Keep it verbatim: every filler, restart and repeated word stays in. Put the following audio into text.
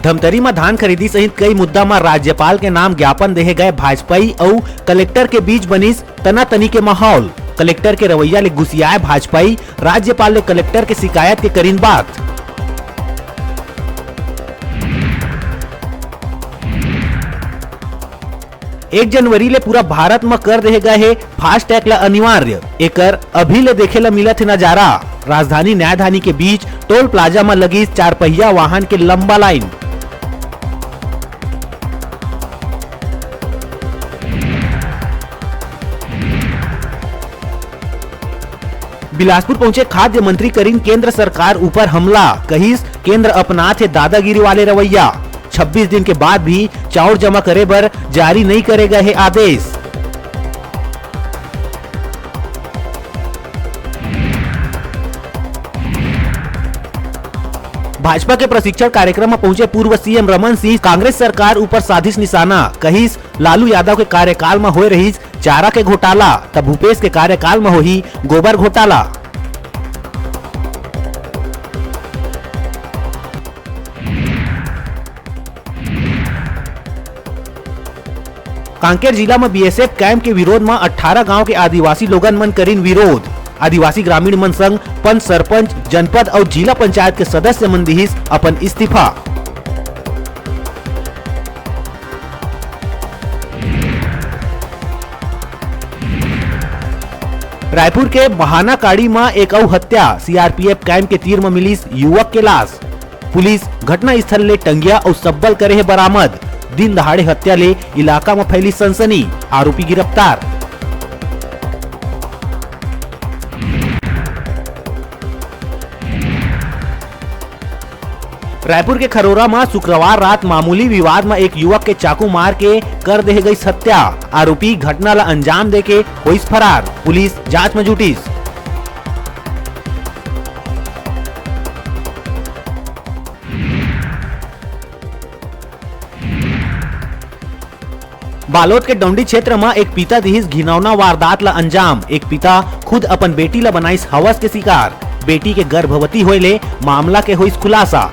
धमतरी म धान खरीदी सहित कई मुद्दा म राज्यपाल के नाम ज्ञापन देहे गए भाजपाई अउ कलेक्टर के बीच बनिस तनातनी के माहौल। कलेक्टर के रवैया ले गुसियाए भाजपाई, राज्यपाल ले कलेक्टर के शिकायत के करिन बात। एक जनवरी ले पूरा भारत म कर देहे गए हे फास्टैग ल अनिवार्य। एकर अभी ले देखे ल मिलत हे नजारा। राजधानी न्यायधानी के बीच टोल प्लाजा म लगिस चार पहिया वाहन के लंबा लाइन। बिलासपुर पहुंचे खाद्य मंत्री करिन केंद्र सरकार ऊपर हमला, कहिस केंद्र अपनात हे दादागिरी वाले रवैया। छब्बीस दिन के बाद भी चाउर जमा करे बर जारी नइ करे गए हे आदेश। भाजपा के प्रशिक्षण कार्यक्रम म पहुंचे पूर्व सीएम रमन सिंह, कांग्रेस सरकार ऊपर साधिस निशाना, कहिस लालू यादव के कार्यकाल म होए रहिस चारा के घोटाला, त भूपेश के कार्यकाल म होही गोबर घोटाला। कांकेर जिला म बीएसएफ कैंप के विरोध म अट्ठारह गांव के आदिवासी लोगन मन करिन विरोध। आदिवासी ग्रामीण मन संग पंच, सरपंच, जनपद अउ जिला पंचायत के सदस्य मन दिहिस अपन इस्तीफा। रायपुर के महानाकाड़ी म एक अउ हत्या, सीआरपीएफ कैंप के तीर म मिलिस युवक के लाश। पुलिस घटनास्थल ले टंगिया अउ सब्बल करे हे बरामद। दिन दहाड़े हत्या ले इलाका म फैली सनसनी, आरोपी गिरफ्तार। रायपुर के खरोरा म शुक्रवार रात मामूली विवाद म एक युवक के चाकू मार के कर देहे गईस हत्या। आरोपी घटना ल अंजाम देके होइस फरार। पुलिस जांच म जुटिस। बालोद के डौंडी क्षेत्र म एक पिता दिहिस घिनौना वारदात ल अंजाम। एक पिता खुद अपन बेटी ल बनाइस हवस के शिकार। बेटी के गर्भवती होए ले मामला के होइस खुलासा।